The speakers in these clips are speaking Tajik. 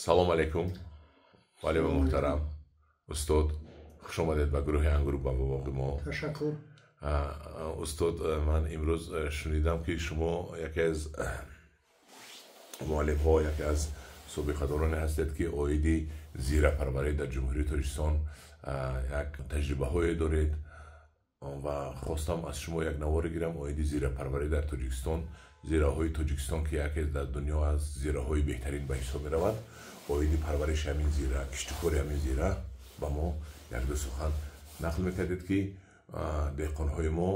Салом алейкум, муаллими муҳтарам, устод, хуш омадед ба гурӯҳи Ангур ба боғи мо. Ташаккур. Устод, ман имрӯз шунидам, ки шумо яке аз муаллимҳо, яке аз собиқадороне ҳастед, ки оиди зирапарварӣ дар Ҷумҳурии Тоҷикистон як таҷрибаҳое доред, ва хостам аз шумо як наворе гирам оиди зирапарварӣ дар Тоҷикистон, зираҳои Тоҷикистон, ки яке дар дунё аз зираҳои беҳтарин ба ҳисоб меравад. Оиди парвариши ҳамин зира, киштукори ҳамин зира ба мо якду сухан нақл мекардед, ки деҳқонҳои мо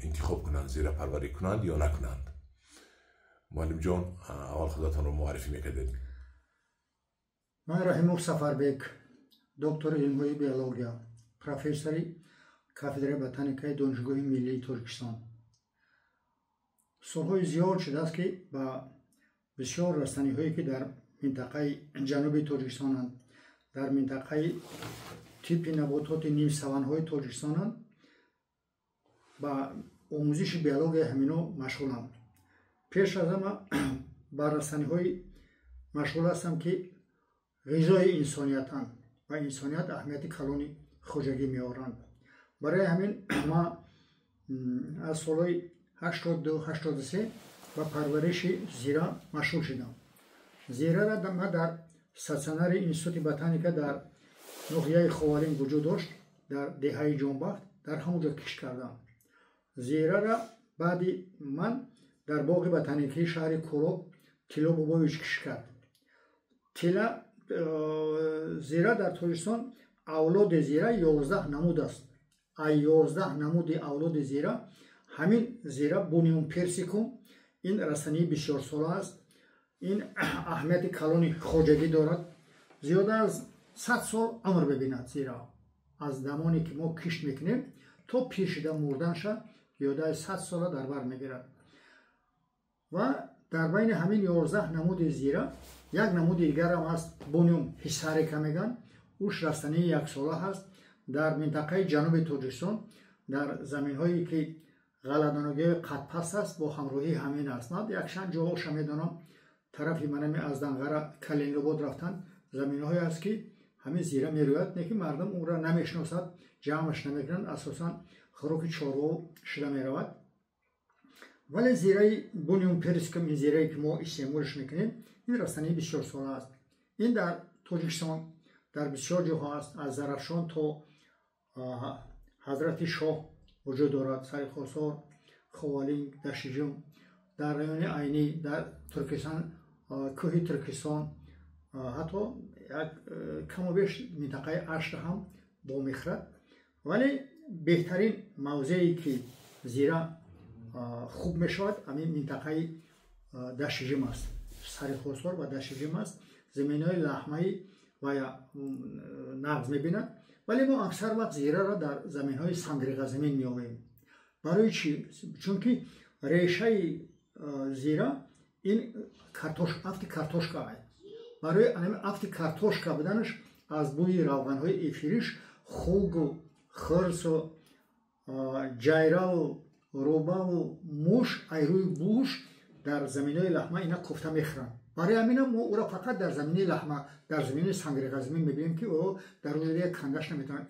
интихоб кунанд, зирапарварӣ кунанд ё накунанд. Муаллимҷон, аввал худатонро муаррифӣ мекардед. Ман Раҳимов Сафарбек, доктори илмҳои биология, профессори кафедраи ботаникаи Донишгоҳи миллии Тоҷикистон. Солҳои зиёд шудааст, ки ба бисёр растаниҳое, ки дар минтақаи ҷануби Тоҷикистонанд, дар минтақаи типи набототи нимсаванҳои Тоҷикистонанд, ба омӯзиши биологияи ҳамино машғулам. Пеш аз ҳама ба растаниҳои машғул ҳастам, ки ғизои инсониятанд ва инсоният аҳамияти калони хоҷагӣ меоранд. Барои ҳамин ман аз солҳои 82, 83 ба парвариши зира машғул шудам. Зираро ман дар стационари Институти ботаника, дар ноҳияи Ховалинг вуҷуд дошт, дар деҳаи Ҷонбахт, дар ҳамон ҷо кишт кардам. Зирара баъди ман дар боғи ботаникии шаҳри Кӯлоб Тилло Бобоевич кишт кард. Тила зира дар Тоҷикистон авлоди зира 11 намуд аст. Ай 11 намуди авлоди зира ҳамин зира Буниум персикум. Ин растании бисёрсола аст. Ин аҳамияти калони хоҷагӣ дорад. Зиёда аз 100 сол умр бибинад зира. Аз дамоне ки мо кишт мекунем то пир шида мурданша зиёда аз 100 сола дар бар мегирад. Ва дар байни ҳамин 11 намуди зира як намуди дигарам аст, Буниум ҳиссарика мегӯянд. Уш растании яксола ҳаст. Дар минтақаи ҷануби Тоҷикистон, дар заминҳое ки ғалладонагиҳои қадпаст аст, бо ҳамроҳии ҳамин аст. Ман якчанд ҷоҳоша медонам, тарафи манами аз Данғара, Калинингобод рафтан заминҳое аст, ки ҳамин зира мерӯяд, не ки мардум ӯро намешиносад, ҷамъаш намекунанд, асосан хӯроки чорво шуда меравад. Вале зираи Буниум персикум, ин зирае ки мо истеъмолш мекунем, ин растании бисёрсола аст. Ин дар Тоҷикистон дар бисёр ҷоҳо аст, аз Зарафшон то Ҳазрати Шоҳ вуҷуд дорад, Сари Хосор, Ховалинг, Даштиҷум, дар райони Айнӣ, дар Туркистон, кӯҳи Туркистон, ҳатто як каму беш минтақаи Ашта ҳам вомехӯрад. Вале беҳтарин мавзее ки зира хуб мешавад, ҳамин минтақаи Даштиҷум аст, Сари Хосор ва Даштиҷум аст. Заминҳои лаҳмаи ва нағз мебинад. Вале мо аксар вақт зираро дар заминҳои сангреғазамин меёбем. Барои чӣ? Чунки решаи зира ин афти картошка. Барои афти картошка буданаш аз бӯи равғанҳои эфириш хугу, хирсу, ҷайраву, рӯбаву муш ай рӯи бӯш дар заминҳои лаҳма ина кофта мехӯранд. Барои ҳамина мо ӯро фақат дар замини лаҳма, дар замини сангреғазамин мебинем, ки ӯ дар рӯи кандаш наметавонад.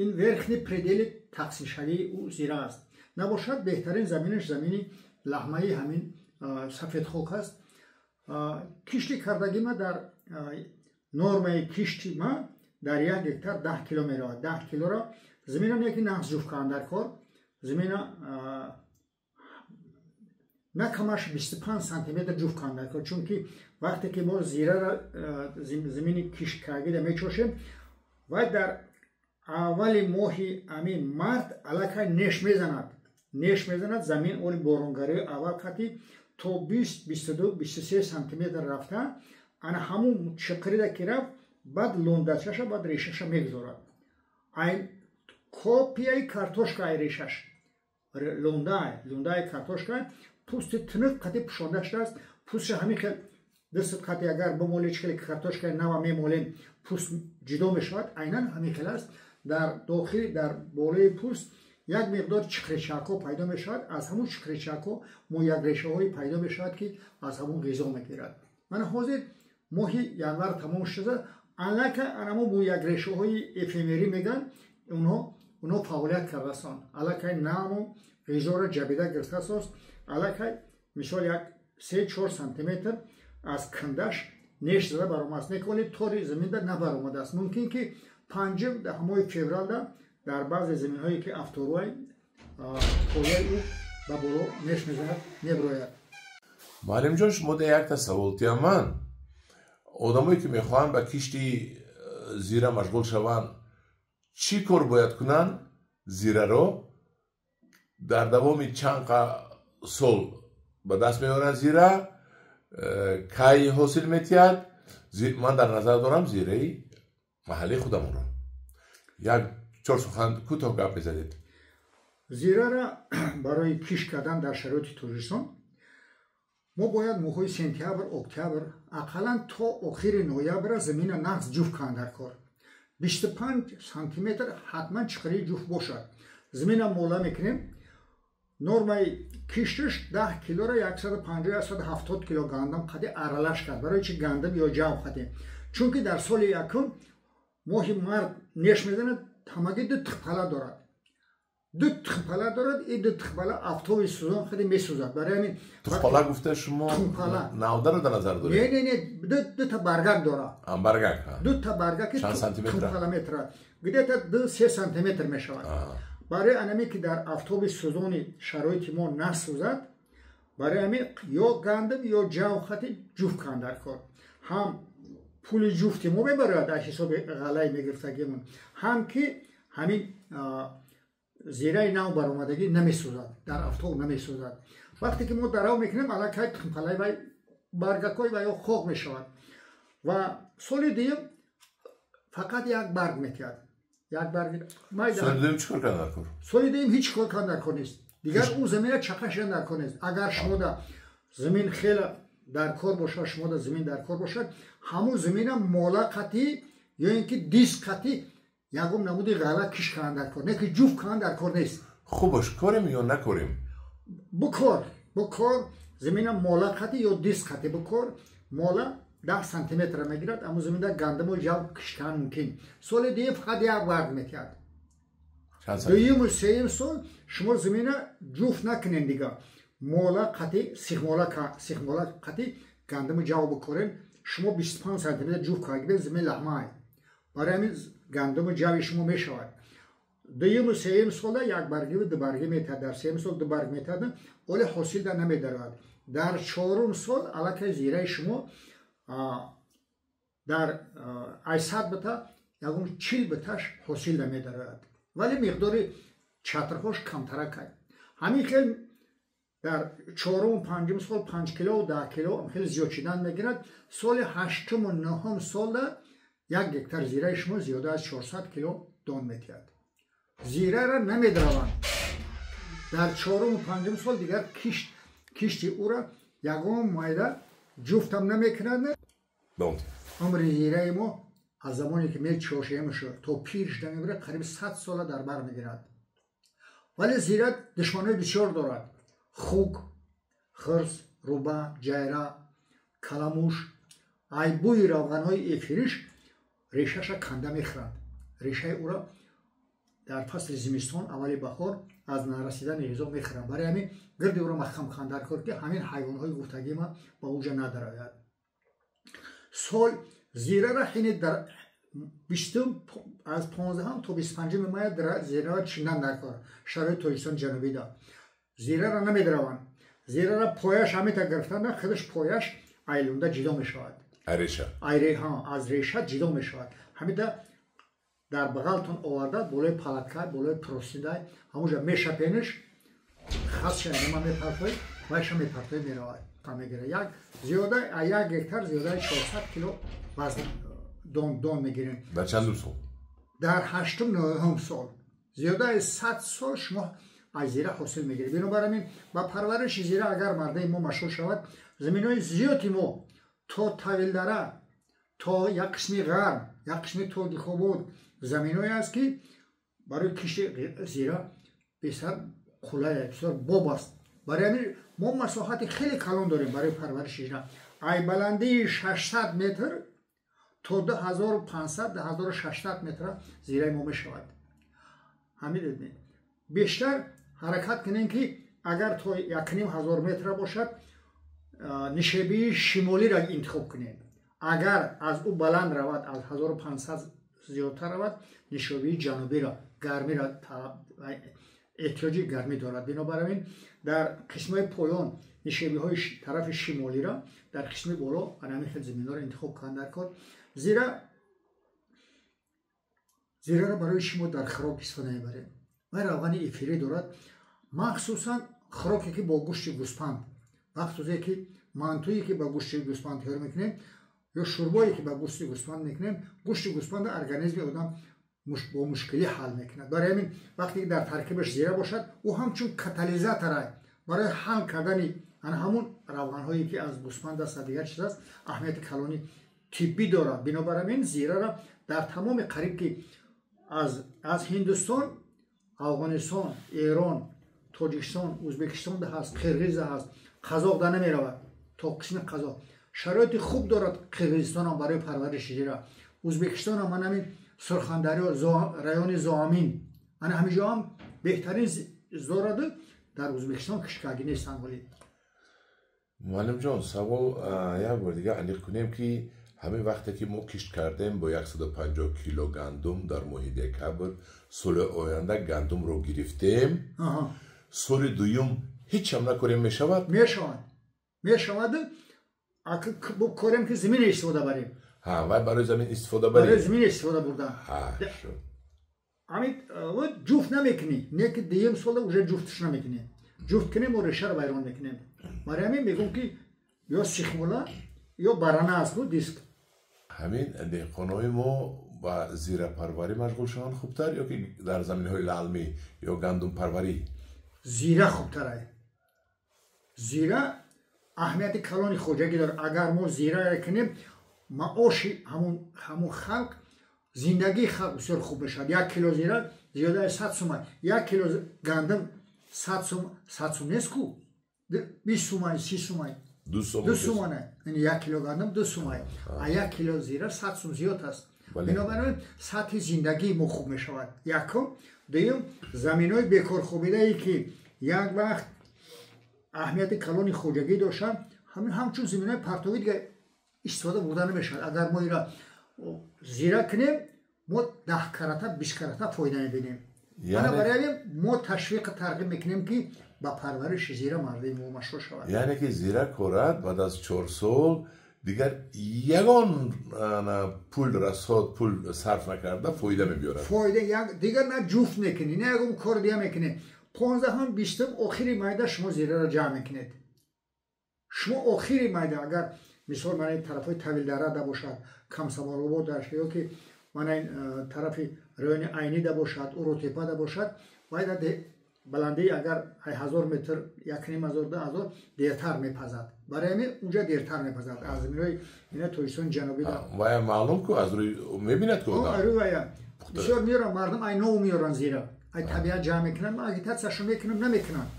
Ин верхний предели тақсимшавии ӯ зира аст. Набошад, беҳтарин заминаш замини лаҳмаи ҳамин сафедхок аст. Кишти кардагӣ ма дар нормаи кишти ма дар 1 гектар 10 кило меравад. 10 килоро замина не ки нағз ҷуфт кардам дар кор, замина на камаш 25 сантиметр ҷуфт кардам дар кор, чунки вақте ки мо зирара замини кишткардагида мечошем, вай дар аввали моҳи амин март аллакай неш мезанад, неш мезанад замин. Оли боронгарии аввал қати то 20, 22, 23 сантиметр рафта, ана ҳамун чиқирида ки рафт, баъд лондачаша, баъд решаша мегузорад. Ай копияи картошка, ай решаш лондаи лондаи картошка, пӯсти тунук қати пӯшонда шудааст. Пӯстша ҳамин хел дастат қати агар бимолӣ, чӣ хеле картошкаи нава мемолем, пӯст ҷудо мешавад, айнан ҳамин хел аст. Дар дохили, дар болои пӯст як миқдор чиқричакҳо пайдо мешавад. Аз ҳамун чиқричакҳо мо як решаҳое пайдо мешавад, ки аз ҳамун ғизо мегирад. Мана ҳозир Моҳи январ тамом шуда, аллакай анамо мӯякрешаҳои эфемерӣ мегӯянд, онҳо фаъолият кардастанд. Аллакай наму ғизоро ҷабида гирифтааст. Аллакай мисол як 3-4 сантиметр аз кандаш неш зада баромадааст. Не ки тори заминда набаромадааст. Мумкин ки 5 моҳи февралда дар баъзе заминҳое ки афторуай пояи ӯ ба боло неш мезанад, мебирояд. Муаллимҷон, шумо да якта саволтиям ман. Одамое ки мехоҳанд ба кишти зира машғул шаванд, чӣ кор бояд кунанд? Зираро дар давоми чанд сол ба даст меоранд? Зира кай ҳосил метиҳад? Ман дар назар дорам зираи маҳаллии худамонро. Як чор сухан кӯтоҳ гап мезадед. Зирара барои кишт кардан дар шароити Тоҷикистон мо бояд моҳҳои сентябр, октябр, ақаллан то охири ноябра замина нағз ҷуфт кунанд дар кор. 25 сантиметр ҳатман чиқарии ҷуфт бошад. Замина мола мекунем. Нормаи кишташ 10 килора 150-170 кило гандам қади аралаш кард. Барои чи гандам ё ҷав қади? Чунки дар соли якум моҳи март неш мезанад, ҳамагӣ ду тухпала дорад. Ду тухпала дорад, и ду тухпала афтоби сӯзон хеле месӯзад. Барои ҳамин тухпала гуфта шумо навдаро дар назар доред? Не, не, не, дута баргак дорад. Баргак. Дута баргаки чанд сантиметр? Тухпала метра. Где-то 2-3 сантиметр мешавад. Барои анаме ки дар афтоби сӯзони шароити мо насӯзад, барои ҳамин ё гандум ё ҷав хати ҷуфт кунанд дар кор. Ҳам пули ҷуфти мо мебарояд аз ҳисоби ғаллаи мегирифтагимон, ҳам ки ҳамин зираи нав баромадагӣ намесӯзад, дар афтоб намесӯзад. Вақте ки мо дарав мекунем, аллакай тухмпалаи вай баргакҳои вай хок мешавад. Ва соли дуюм фақат як барг метиҳад. Як барг. Соли дуюм чӣ кор кардан дар кор? Соли дуюм ҳеҷ кор кардан дар кор нест. Дигар ӯ замина чақа шидан дар кор нест. Агар шумода замин хеле дар кор бошад, шумода замин дар кор бошад, ҳамун замина мола қатӣ ё ин ки диск қатӣ ягон намуди ғалла кишт кардан дар кор, не ки ҷуфт кардан дар кор нест. Хубаш, корем ё накорем? Бикор, бикор, замина мола қатӣ ё диск қатӣ бикор. Мола 10 сантиметр мегирад, аммо заминда гандуму ҷав кишт кардан мумкин. Соли дуюм фақат як барг метиҳад. Дуюму сеюм сол шумо замина ҷуфт накунед дига. Мола қатӣ, сихмола қатӣ гандуму ҷав бикорем, шумо 25 сантиметр ҷуфт кардед, замин лаҳмай. Барои ҳамин гандуму ҷави шумо мешавад. Дуюму сеюм сола як баргиву ду баргӣ метиҳад, дар сеюм сол ду барг метиҳад, оле ҳосил да намедарояд. Дар чорум сол аллакай зираи шумо дар 800 бита ягон 40 биташ ҳосил да медарояд. Вале миқдори чатрҳош камтаракай. Ҳамин хел дар чоруму панҷум сол 5 кило, 10 кило хеле зиёд шидан мегирад. Соли ҳаштуму нӯҳум сола як гектар зираи шумо зиёда аз 400 кило дон метиҳад. Зирара намедраванд. Дар чоруму панҷум сол дигар кишти ӯра ягон майда ҷуфтам намекунад. Умри зираи мо аз замоне ки мечошемш то пир шуда мебирад, қариб 100 сола дар бар мегирад. Вале зира душманои бисёр дорад. Хук, хирс, руба, ҷайра, каламуш, айбӯи равғанҳои эфириш решаша канда мехӯрад. Решаи ӯро дар фасли зимистон, аввали баҳор аз нарасидани ғизо мехӯранд. Барои ҳамин гирди ӯро маҳкам кунанд дар кор, ки ҳамин ҳайвонҳои гуфтагима ба уҷа надарояд. Сол зирара ҳини дар аз 15 то 25 мая зирара чиндан дар кор. Шароити Тоҷикистони ҷанубида зирара намедраванд. Зирара пояш ҳамита гирифтанда, худаш пояш айлунда ҷидо мешавад. Реша. Аз реша ҷидо мешавад. Ҳамида дар бағалтон оварда болои палатка, болои простиндай ҳамонҷа мешапениш, хасша нама мепартои, вайша мепартои меравад. Мегирад. Як зиёда як гектар зиёдаи 400 кило вазн дон мегирем. Дар чандум сол? Дар ҳаштум нӯҳум сол. Зиёдаи 100 сол шумо аз зира ҳосил мегиред. Бинобар ҳамин ба парвариши зира агар мардуми мо машғул шавад, заминҳои зиёди мо то Тавилдара, то як қисми ғарб, як қисми Тодихобод заминҳое аст, ки барои кишти зира бисёр қулай, бисёр боб аст. Барои ҳамин мо масоҳати хеле калон дорем барои парвариши зира. Ай баландии 600 метр то 2500-2600 метр зираи мо мешавад. Ҳамин бештар ҳаракат кунем, ки агар то 1500 метр бошад, нишебии шимолиро интихоб кунем. Агар аз ӯ баланд равад, аз 1500 зиёдтар равад, нишебии ҷанубиро, гармиро, эҳтиёҷи гармӣ дорад. Бинобар ин дар қисмҳои поён нишебиҳои тарафи шимолиро, дар қисми боло ҳамин хел заминҳоро интихоб кунанд дар кор. Зираро барои шумо дар хӯрок истифода мебарем. Вай равғани эфирӣ дорад, махсусан хӯроке ки бо гӯшти гӯспанд, махсусе ки мантуе ки ба гӯшти гӯспанд тайёр мекунем ё шӯрбое ки ба гӯшти гӯспанд мекунем, гӯшти гӯспанда организми одам бо мушкилӣ ҳал мекунад. Барои ҳамин вақте ки дар таркибаш зира бошад, ӯ ҳамчун катализатора барои ҳал кардани ана ҳамун равғанҳое ки аз гӯспанд аст ва дигар чиз аст, аҳамияти калони тиббӣ дорад. Бинобар ҳамин зираро дар тамоми қариб ки аз Ҳиндустон, Афғонистон, Эрон, Тоҷикистон, Ӯзбекистонда ҳаст, Қирғизда ҳаст, Қазоқда намеравад, то қисми Қазоқ. Шароити хуб дорад Қирғизистонам барои парвариши зира. Ӯзбекистонам ман ҳамин Сурхандарё, райони Зоамин, ана ҳамин ҷоам беҳтарин дорад, дар Ӯзбекистон кишкагӣ нестанд вале. Муаллимҷон, савол як бор дига аниқ кунем, ки ҳамин вақте ки мо кишт кардем бо 150 кило гандум дар моҳи декабр, соли оянда гандумро гирифтем, соли дуюм ҳеҷ ҳам накорем, мешавад? Мешавад, мешавад. Корем ки замин истифода барем. Вай барои замин истифода барем, барои замин истифода бурдан. Ҳамин ҷуфт намекунӣ, не ки дуюм сола уже ҷуфтш намекунӣ. Ҷуфт кунем, мо решаро вайрон мекунем. Барои ҳамин мегӯм, ки ё сихмула ё барана аст диск. Ҳамин деҳқонои мо ба зирапарварӣ машғул шаванд хубтар ё ки дар заминҳои лаълмӣ ё гандумпарварӣ? Зира хубтар. Зира аҳамияти калони хоҷагӣ дорад. Агар мо зира кунем, маоши ҳамун халқ, зиндагии халқ бисёр хуб мешавад. 1 кило зира зиёда аз 100 сумай, 1 кило гандум 100 сум, 100 сум нест ку, 20 сумай, 30 сумай, 2 сумана. Яъне 1 кило гандум 2 сумай, а 1 кило зира 100 сум зиёд аст. Бинобар ин сатҳи зиндагии мо хуб мешавад. Якум. Дуюм, заминҳои бекорхобидае ки як вақт аҳамияти калони хоҷагӣ доштанд, ҳамин ҳамчун заминҳои партовӣ дига истифода бурда намешавад. Агар мо ира зира кунем, мо 10 карата, 20 карата фоида мебинем. Ана барои ҳамин мо ташвиқ тарғиб мекунем, ки ба парвариши зира мардуми мо машғул шавад. Яъне ки зира корад, баъд аз 4 сол дигар ягон пул расход, пул сарф накарда фоида мебиёрад. Фоида дигар на ҷуфт мекунӣ, на ягон кор дига мекунӣ. 15-ум, 20-ум охири майда шумо зираро ҷамъ мекунед. Шумо охири майда, агар мисол мана ин тарафҳои Тавилдарада бошад, Камсамолобод ё ки мана ин тарафи райони Айнида бошад, Уротепада бошад, вайда баландии агар 1000 метр, 1500, 2000 дертар мепазад. Барои ҳамин унҷа дертар мепазад. Аз заминҳои ина Тоҷикистони ҷанубида. Вая маълум ку аз рӯи мебинад ку одам. Рӯи вая. Бисёр меёранд мардум, ай нов меёранд зира. Ай табиат ҷамъ мекунанд, ман агитатсияшо мекунам, намекунанд.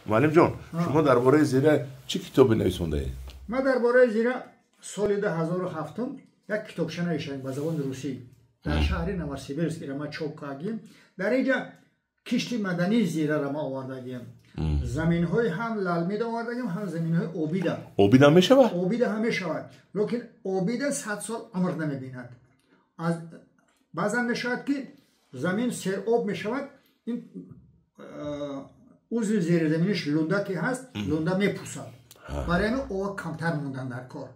Муаллимҷон, шумо дар бораи зира чӣ китобе нависондаед? Ман дар бораи зира соли 2007 як китобча навиштам ба забони русӣ. Дар шаҳри Новосибирск ира ман чоп кардем. Дар инҷа кишти мадании зираро ма овардагием. Заминҳои ҳам лалмида овардагием, ҳам заминҳои обида. Обида мешавад? Обида ҳам мешавад. Лекин обида 100 сол умр намебинад. Баъзан мешавад ки замин сероб мешавад, ин узви зеризаминиш лунда ки ҳаст, лунда мепусад. Барои ҳамин ова камтар мондан дар кор.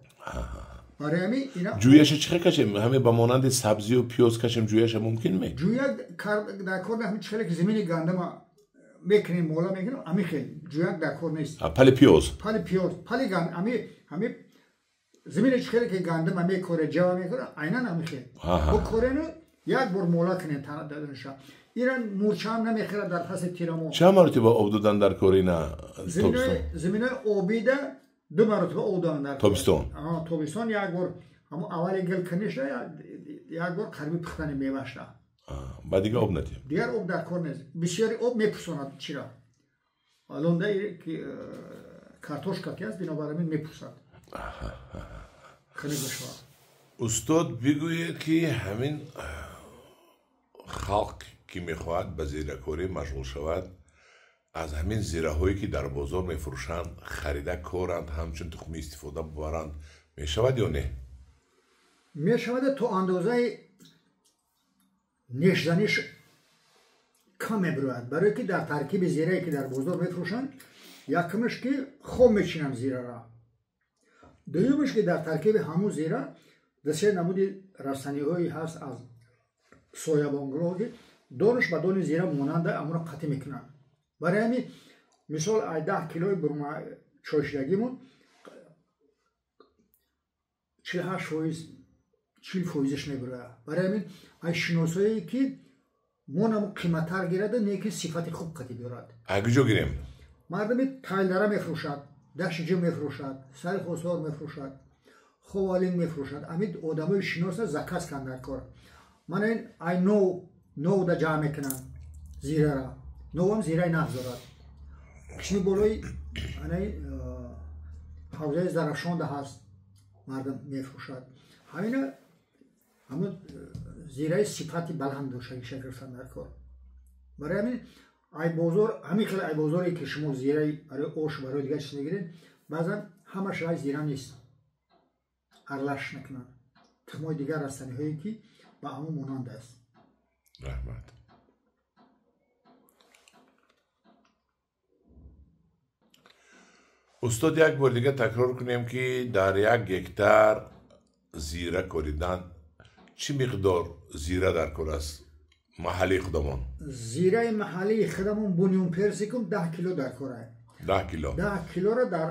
Барои ҳамин ина ҷӯяша чӣ хел кашем? Ҳамин ба монанди сабзию пиёз кашем ҷӯяша мумкин ме? Ҷӯя дар кор ҳамин чӣ хеле ки замини гандама мекунем, мола мекунем, ҳамин хел ҷӯяк дар кор нест. Пали пиёз, пали пиёз, пали ганд, ҳамин замини чӣ хеле ки гандама мекоре, ҷава мекоре, айнан ҳамин хел бикорену як бор мола кунем танаша. Иран мурчаам намехӯрад дар фасли тирамоҳ. Чанд маротиба об додан дар кор ина тобистон? Заминои обида 2 маротиба об додан дар тобистон. Тобистон як бор ҳамон аввали гил куниша, як бор қариби пухтани меваша. Ба дигар об надиҳем? Дигар об дар кор нест. Бисёри об мепусонад чира. Лонда картошка ки аст, бинобар ҳамин мепусад. Хунук мешавад. Устод, бигӯед, ки ҳамин халқ, ки мехоҳад ба зиракорӣ машғул шавад, аз ҳамин зираҳое, ки дар бозор мефурӯшанд, харида коранд, ҳамчун тухмӣ истифода бубаранд, мешавад ё не? Мешавад, то андозаи нешзаниш кам мебирояд, барое ки дар таркиби зирае, ки дар бозор мефурӯшанд, якумаш, ки хом мечинанд зираро, дуюмаш, ки дар таркиби ҳамун зира ду-се намуди растаниҳое ҳаст аз соябонгулҳо, ки донаш ба дони зира монанда, амро қатъӣ мекунанд. Барои ҳамин, мисол, ай 10 килои бурма чойшидагимон 48%, 40 фоизаш мебирояд. Барои ҳамин, ай шиносое, ки монам қиматтар гирада, не ки сифати хуб қатъӣ биёрад. А куҷо гирем? Мардами Тайлдара мефурӯшад, Дашти мефурӯшад, Сари Хосор мефурӯшад, Ховалинг мефурӯшад. Ҳамин одамои шиноса заказ кан дар кор. Мана ин ай новда ҷамъ мекунанд зирара. Новам зираи нағз дорад. Қисми болои анаи ҳавзаи Зарафшонда ҳаст, мардам мефурӯшад. Ҳамина ҳамун зираи сифати баланд доштагиша гирифтан дар кор. Барои ҳамин, ай бозор, ҳамин хел ай бозоре, ки шумо зираи барои ош, барои дигар чиз мегиред, баъзан ҳамаш рай зира нест, аралаш мекунанд тухмҳои дигар растаниҳое, ки ба ҳамон монанд аст. Раҳмат. Устод, як бор дига такрор кунем, ки дар 1 гектар зира коридан чӣ миқдор зира дар кор аст, маҳаллии худамон? Зираи маҳаллии худамон, Бунён Персикум, 10 кило дар кор аст. 10 кило. 10 килоро дар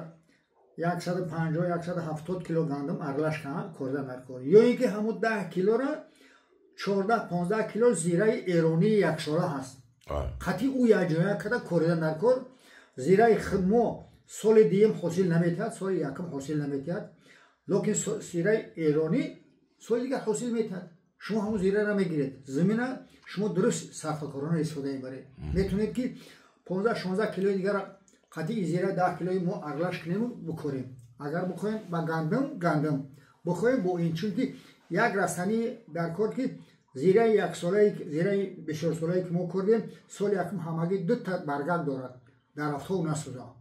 150, 170 кило гандум аралаш кордан дар кор, ё ин ки ҳамун 10 килоро 14-15 кило зираи эронии яксола ҳаст, қатъи ӯ якҷоя карда коридан дар кор. Зираи мо соли дуюм ҳосил наметиҳад, соли якум ҳосил наметиҳад, лекин зираи эронӣ соли дигар ҳосил метиҳад. Шумо ҳамун зираро мегиред, замина шумо дуруст сарфакорона истифода мебаред, метавонед, ки 15-16 килои дигара қатъи зира 10 килои мо аралаш кунему букорем. Агар бихоҳем ба гандум, гандум бихоҳем бо ин, чунки як растанӣ дар кор, ки зираи яксолаи, зираи бисёрсолае, ки мо кордем, соли якум ҳамагӣ дута баргак дорад, дар афтоб насӯзад.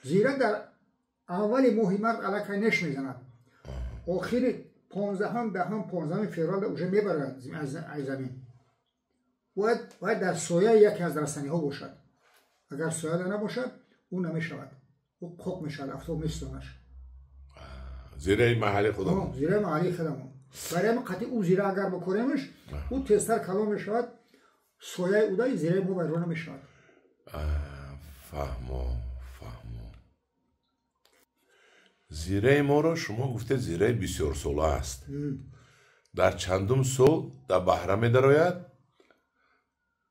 Зира дар аввали моҳи март аллакай неш мезанад, охири 15-ам, 10-ам, 15-ами феврал уже мебарад аз замин. Бояд дар сояи яке аз растаниҳо бошад. Агар сояда набошад, ӯ намешавад, ӯ қоқ мешавад, афтоб месӯзонаш. Зираи маҳалли худамон. Зираи маҳаллии худамон. Барои ҳамин, қатъи ӯ зира агар бикоремаш, ӯ тезтар калон мешавад, сояи ӯ зираи мо вайрон намешавад. Фаҳмо, фаҳмо. Зираи моро шумо гуфтед, зираи бисёрсола аст. Дар чандум сол дар баҳра медарояд?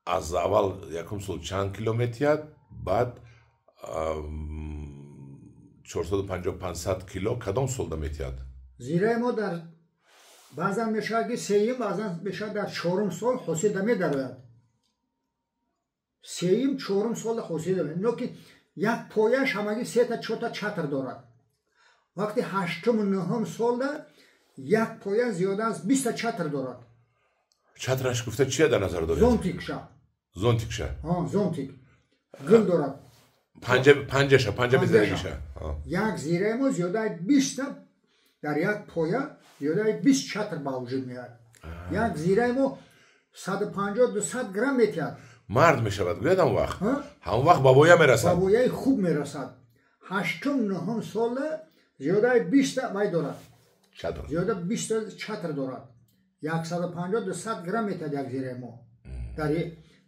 Аз аввал якум сол чанд кило метиҳад, баъд 450-500 кило кадом солда метиҳад? Зираи мо дар баъзан мешавад, ки сеюм, баъзан мешавад, дар чорум сол ҳосилда медарояд. Сеюм, чорум солда ҳосил, но ки як пояш ҳамагӣ сета, чорта чатр дорад. Вақти ҳаштуму нӯҳум солда як поя зиёда аз 20-та чатр дорад. Чатраш гуфта чия дар назар доред? Зонтикша. Зонтикша. Зонтик гул дорад. Панҷаша, панҷа мезанагиша. Як зираи мо зиёдаи 20-та, дар як поя зиёдаи 20 чатр ба вуҷуд меояд. Як зираи мо 150, 200 грамм метиҳад. Мард мешавад, гӯяд, ҳамон вақт, ҳамон вақт ба воя мерасад. Ба вояи хуб мерасад. Ҳаштум, нӯҳум сола зиёдаи 20-та вай дорад. Чатр. Зиёда 20-та чатр дорад. 150, 200 грамм метиҳад як зираи мо.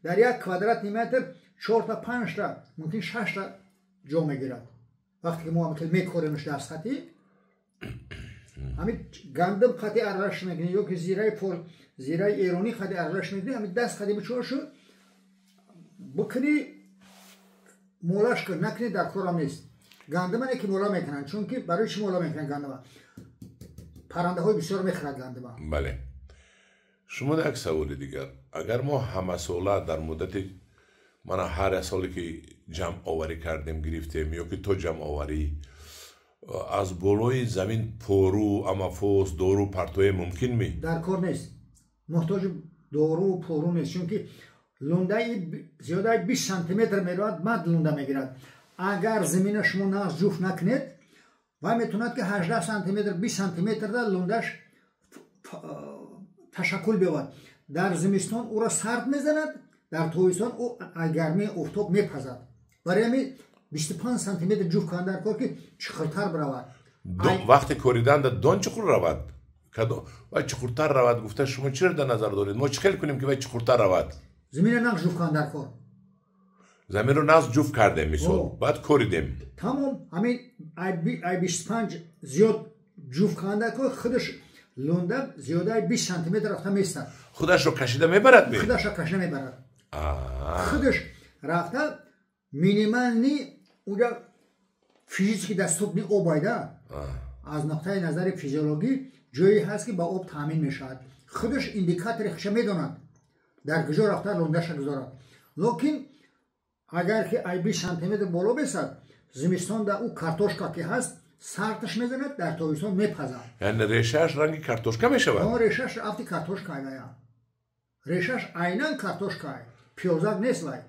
Дар як квадратный метр чорта, панҷта, мумкин шашта ҷо мегирад. Вақте ки мо ҳамихел мекоремш дар сатҳи ҳамин гандум қати аралаш мекунем, ё ки зираи эронӣ қати аралаш мекунем, ҳамин даст қати бичошу бикунӣ, молаш кун, накунӣ, дар корам нест. Гандума не ки мола мекунанд, чунки барои чӣ мола мекунанд гандума? Паррандаҳои бисёр мехӯрад гандума. Бале. Шумо як саволи дигар: агар мо ҳамасола дар муддати мана ҳар як соле ки ҷамъоварӣ кардем, гирифтем, ё ки то ҷамъоварӣ Аз болои замин пору, амафос, дору партоя мумкин ми? Дар кор нест, муҳтоҷи дору пору нест, чунки лундаи зиёдаи 20 сантиметр меравад, баъд лунда мегирад. Агар замина шумо нағз ҷуфт накунед, вай метавонад, ки 18 сантиметр, 20 сантиметрда лундаш ташаккул биёбад. Дар зимистон ӯро сард мезанад, дар тобистон ӯ аз гармии офтоб мепазад. Барои ҳамин 25 сантиметр ҷуфт кунад дар кор, ки чуқуртар биравад. Вақте кориданда дон чуқур равад, вай чуқуртар равад гуфта, шумо чиро дар назар доред? Мо чӣ хел кунем, ки вай чуқуртар равад? Замина нағз ҷуфт кунад дар кор. Заминро нағз ҷуфт кардем, мисол, баъд коридем. Тамом, ҳамин ай 25 зиёд ҷуфт кунад дар кор, худаш лунда зиёдаи 20 сантиметр рафта меистад. Худашро кашида мебарад ми? Худашро кашида мебарад. Худаш рафта минимальный уҷа физически доступный об айда, аз нуқтаи назари физиологӣ ҷое ҳаст, ки ба об таъмин мешавад. Худаш индикатори худша медонад, дар куҷо рафта лундаша гузорад. Лекин агар ки ай 20 сантиметр боло бесад, зимистонда ӯ картошка ки ҳаст, сарташ мезанад, дар тобистон мепазад. Яъне решааш ранги картошка мешавад? Решааш афти картошка ая, решааш айнан картошка, пиёзак нест вай,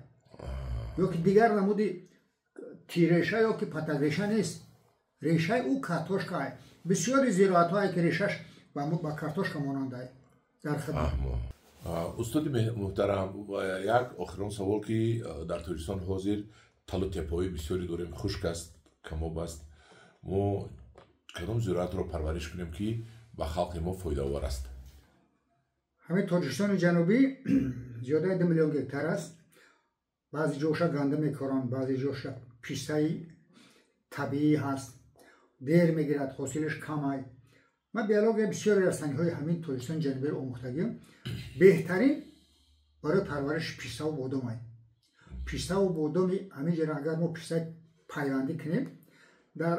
ё ки дигар намуди тиреша ё ки патакреша нест, решаи ӯ картошка. Бисёри зироатҳое ки решаш ба картошка монанда дар хидмат. Устоди муҳтарам, як охирон савол, ки дар Тоҷикистон ҳозир талу теппаҳои бисёре дорем, хушк аст, камоб аст. Мо кадом зироатро парвариш кунем, ки ба халқи мо фоидаовар аст? Ҳамин Тоҷикистони Ҷанубӣ зиёдаи 2 миллион гектар аст. Баъзе ҷоша гандум мекоранд, баъзе ҷоша пистаи табиӣ ҳаст, дер мегирад, ҳосилаш камай. Ман биологияи бисёри растаниҳои ҳамин Тоҷикистони Ҷанубиро омӯхтагиам. Беҳтарин барои парвариши пиставу бодомай. Пиставу бодоми ҳамин ҷара агар мо пистаи пайвандӣ кунем, дар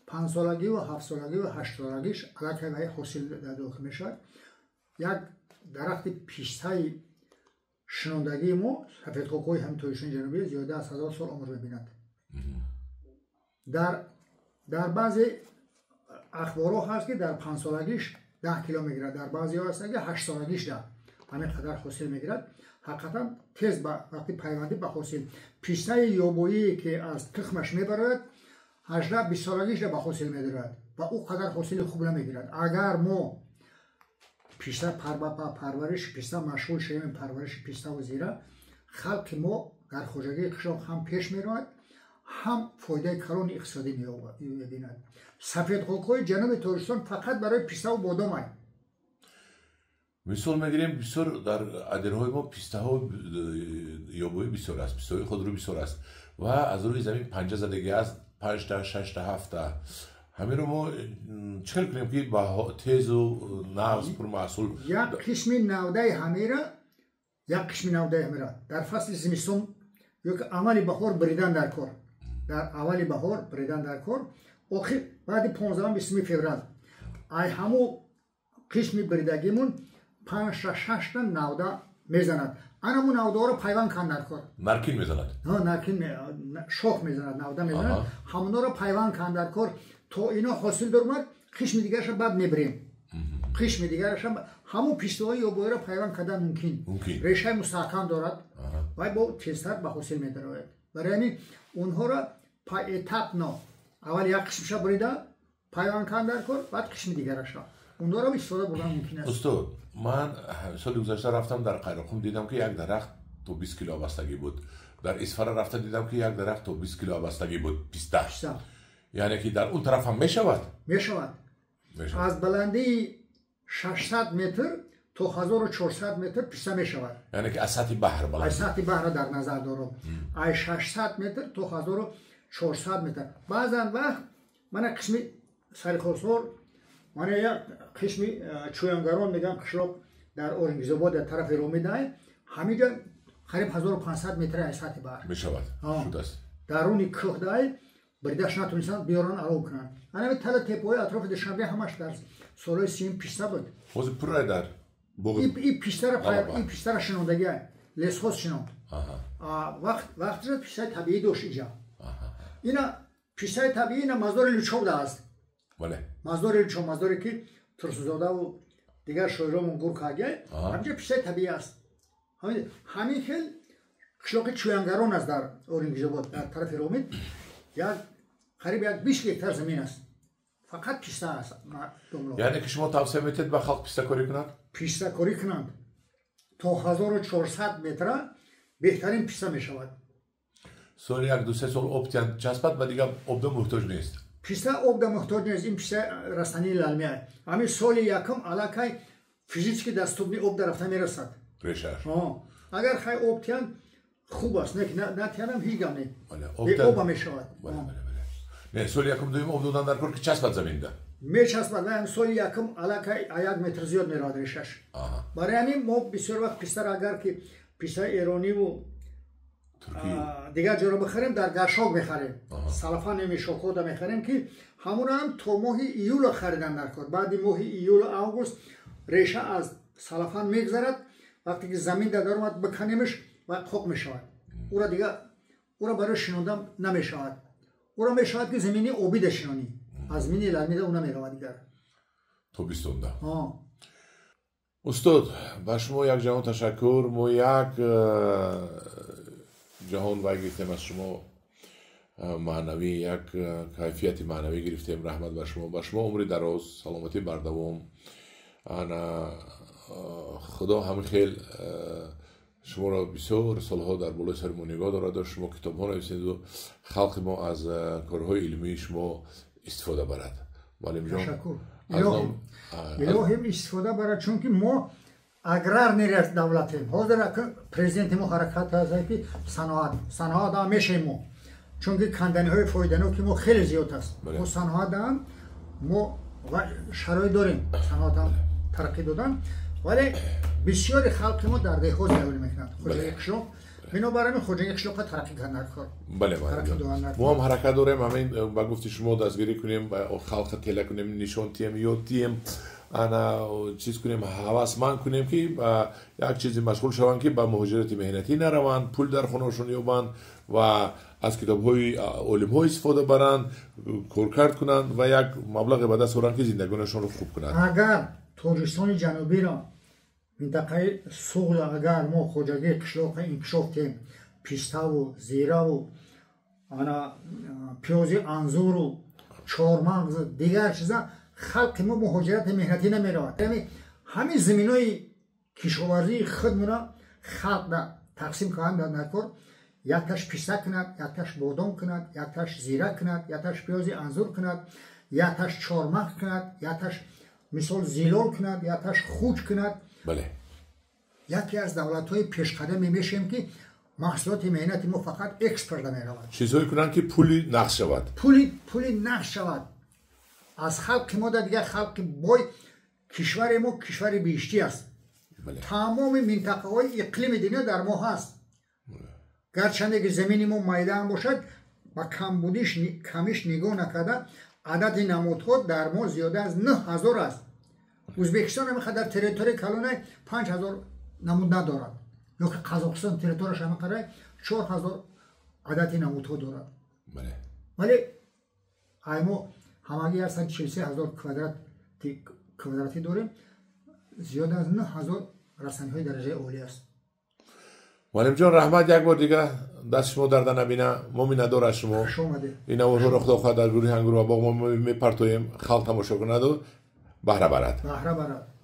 5-солагиву 7-солагиву 8-солагиш аллакай вай ҳосил дохил мешавад. Як дарахти пистаи шинондагии мо, сафедхокҳои ҳамин Тоҷикистони Ҷанубӣ, зиёда аз 1000 сол умр мебинад. Дар баъзе ахборҳо ҳаст, ки дар 5-солагиш 10 кило мегирад, дар баъзеҳо ҳастанд, ки 8-солагиш да ҳамин қадар ҳосил мегирад. Ҳақиқатан тез ба вақти пайвандӣ ба ҳосил. Пистаи ёбоие, ки аз тухмаш мебарояд, 18-20 солагиш да ба ҳосил медорад ва ӯ қадар ҳосили хуб намегирад. Агар мо писта парвариши писта машғул шавем, парвариши пиставу зира, халқи мо дар хоҷагии қишлоқ ҳам пеш меравад, ҳам фоидаи калони иқтисодӣ мебинад. Сафедхокҳои ҷануби Тоҷикистон фақат барои пиставу бодомай. Мисол мегирем, бисёр дар адирҳои мо пистаҳо ёбоӣ бисёр аст, пистаҳои худрӯ бисёр аст ва аз рӯи замин панҷа задагӣ аст, панҷта, шашта, ҳафта. Ҳаминро мо чӣ хел кунем, ки ба тезу нағз, пурмаҳсул? Як қисми навдаи ҳамира, як қисми навдаи ҳамира дар фасли зимистон ё ки аввали баҳор бридан дар кор. Дар аввали баҳор бридан дар кор, охир баъди 15-20 феврал. Ай ҳаму қисми бридагимун панҷта, шашта навда мезанад. Анаму навдаҳоро пайванд кан дар кор. Наркин мезанад? Наркин, шох мезанад, навда мезанад. Ҳамоноро пайванд кан дар кор, то ино ҳосил даромад. Қисми дигараша баъд мебирем, қисми дигараша ҳамун пистаҳои ёбоиро пайванд кардан мумкин. Решаи мустаҳкам дорад, вай бо тезтар ба ҳосил медарояд. Барои ҳамин онҳоро поэтапно аввал як қисмша бурида пайванд кан дар кор, баъд қисми дигараша онҳоро истифода бурдан мумкин аст. Устод, ман соли гузашта рафтам дар Қайроқум, дидам, ки як дарахт то 20 кило вобастагӣ буд. Дар Исфара рафта дидам, ки як дарахт то 20 кило вобастагӣ буд писта. Яъне ки дар он тараф ҳам мешавад? Мешавад. Аз баландии 600 метр то 1400 метр писта мешавад. Яъне ки аз сатҳи баҳр баланд. Аз сатҳи баҳра дар назар дорам, аз 600 метр то 1400 метр. Баъзан вақт мана қисми Сарихосор, мана як қисми Чӯянгарон мегӯям, қишлоқ дар Оренгизобод, дар тарафи Ромидай, ҳамиҷа қариб 1500 метр аз сатҳи баҳр. Мешавад, шудааст. Даруни кӯҳдай бридаш натонистанд биёранд, алов кунанд. Анами тала теппаҳои атрофи Душанбе ҳамаш дар солҳои сиюм писта буд. Ҳозир пурра дар И пистара шинондагия лесхоз шинонд. Вақтша пистаи табиӣ дошт иҷа. Ина пистаи табиӣ, ина мазори Лучобда аст. Бале. Маздори Чомаздоре, ки Турсунзодаву дигар шоиромон гур кардия, ҳамҷа пистаи табиӣ аст. Ҳамин хел қишлоқи Чӯянгарон аст дар Орингизобод, дар тарафи Ромит, як қариб як 20 гектар замин аст, фақат писта аст. Яъне ки шумо тавсия метиҳед ба халқ пистакорӣ кунанд? Пистакорӣ кунанд. То 1400 метра беҳтарин писта мешавад. Соли як ду се сол об тиҳанд, часпад ва дигар обда муҳтоҷ нест. Писта обда муҳтоҷ нест. Ин писта растании лалмия. Ҳамин соли якум аллакай физически доступный об дарафта мерасад. Решаш. Агар хай об тиҳанд, хуб аст, натиҳандам, ҳеҷ гап не, беоба мешавад. Не, соли якум, дуюм об додан дар кор, ки часпад заминда. Мечаспад. Соли якум аллакай 1 метр зиёд меравад решаш. Барои ҳамин мо бисёр вақт пистаро, агар ки пистаи эрониву дигар ҷоро бихарем, дар горшок мехарем, целлофан мешокода мехарем, ки ҳамонам то моҳи июла харидан дар кор. Баъди моҳи июлу август реша аз целлофан мегзарад. Вақте ки замин дар даромад, биканемш ва қоқ мешавад. Ура дига ура барои шинондан намешавад. Ура мешавад, ки замини обида шинонӣ, аз замини лалмида ӯ намеравад дигар. Тобистонда. Устод, ба шумо як ҷаҳон ташаккур. Мо як ҷаҳон вай гирифтем аз шумо, маънавӣ, як кайфияти маънавӣ гирифтем. Раҳмат ба шумо, ба шумо умри дароз, саломатӣ бардавом. Ана Худо ҳамин хел шуморо бисёр солҳо дар болои сари мо нигоҳ дораду шумо китобҳо нависеду халқи мо аз корҳои илмии шумо истифода барад. Муаллимҷон. Илоҳим истифода барад, чунки мо аграрный давлатем. Ҳозир президенти мо ҳаракат аст, ки саноат ҳам мешем мо, чунки канданиҳои фоиданоки мо хеле зиёд аст. Мо саноатам, мо шароит дорем саноатам тараққӣ додан, вале бисёри халқи мо дар деҳот зиндагӣ мекунанд, хоҷагии қишлоқ. Бинобар ҳамин хоҷагии қишлоқа тараққӣ кардан кор. Бале, мо ҳам ҳаракат дорем, ҳамин ба гуфти шумо дастгирӣ кунем, халқа тела кунем, нишон тием, ёд тием, ана чиз кунем, ҳавасманд кунем, ки ба як чизе машғул шаванд, ки ба муҳоҷирати меҳнатӣ нараванд, пул дар хонаашон ёбанд ва аз китобҳои олимҳо истифода баранд, коркард кунанд ва як маблағе ба даст оранд, ки зиндагонашонро хуб кунанд. Агар Тоҷикистони Ҷанубиро, минтақаи Суғда, агар мо хоҷагии қишлоқа инкишоф диҳем, пиставу зираву ана пиёзи анзуру чормағзу дигар чиза, халқи мо муҳоҷирати меҳнатӣ намеравад. Яъне ҳамин заминои кишоварзии худмона халқ тақсим кардан дар кор: якташ писта кунад, якташ бодом кунад, якташ зира кунад, якташ пиёзи анзур кунад, якташ чормағз кунад, якташ, мисол, зилол кунад, якташ хуч кунад. Яке аз давлатҳои пешқадаме мешем, ки маҳсулоти меҳнати мо фақат экспорта меравад. Чизҳое кунанд, ки пули нақд шавад. Пули нақд шавад аз халқи мо. Да дигар халқи бой кишвари мо кишвари биҳиштӣ аст. Тамоми минтақаҳои иқлими дунё дар мо ҳаст. Гарчанде ки замини мо майдаам бошад, ба камбудиш, камиш нигоҳ накарда, адади намудҳо дар мо зиёда аз 9000 аст. Ӯзбекистон ҳамин қадар территорияи калонаи 5000 намуд надорад, ё ки Қазоқистон территорияш ҳамин қадар, 4000 адади намудҳо дорад. Вале ай мо ҳамагӣ ҳастанд 43 000 квадратӣ дорем, зиёда аз 9000 растаниҳои дараҷаи олӣ аст. Муаллимҷон, раҳмат як бор дига, даст шумо дарда набина. Мо миннатдор аз шумо. Ин наворҳоро, Худо хоҳад, дар гурӯҳи Ангур ва боғ мо мепартоем, халқ тамошо кунаду баҳра барад. Баҳра барад.